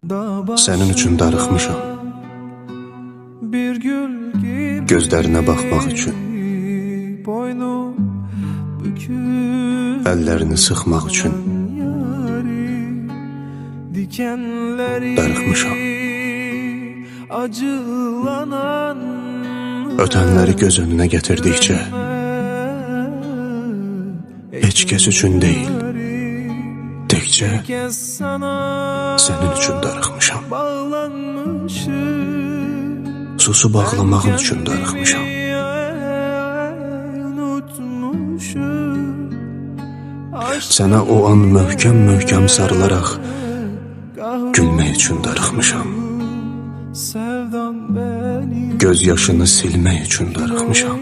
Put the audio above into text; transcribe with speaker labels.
Speaker 1: Sənin üçün darıxmışam.
Speaker 2: Bir gül gibi
Speaker 1: Gözlərinə baxmaq üçün,
Speaker 2: boynu bükük
Speaker 1: əllərini sıxmaq üçün
Speaker 2: yari dikenleri
Speaker 1: darıxmışam.
Speaker 2: Acılanan
Speaker 1: Ötənləri göz önünə gətirdikcə heç kəs üçün deyil, təkcə
Speaker 2: kez sana
Speaker 1: sənin üçün darıxmışam.
Speaker 2: Bağlanmışım.
Speaker 1: Susub ağlamağın üçün darıxmışam.
Speaker 2: Unutmuşum.
Speaker 1: Sənə o an möhkəm-möhkəm sarılaraq gülmək üçün darıxmışam.
Speaker 2: Sevdam beni
Speaker 1: Göz yaşını silmək üçün darıxmışam.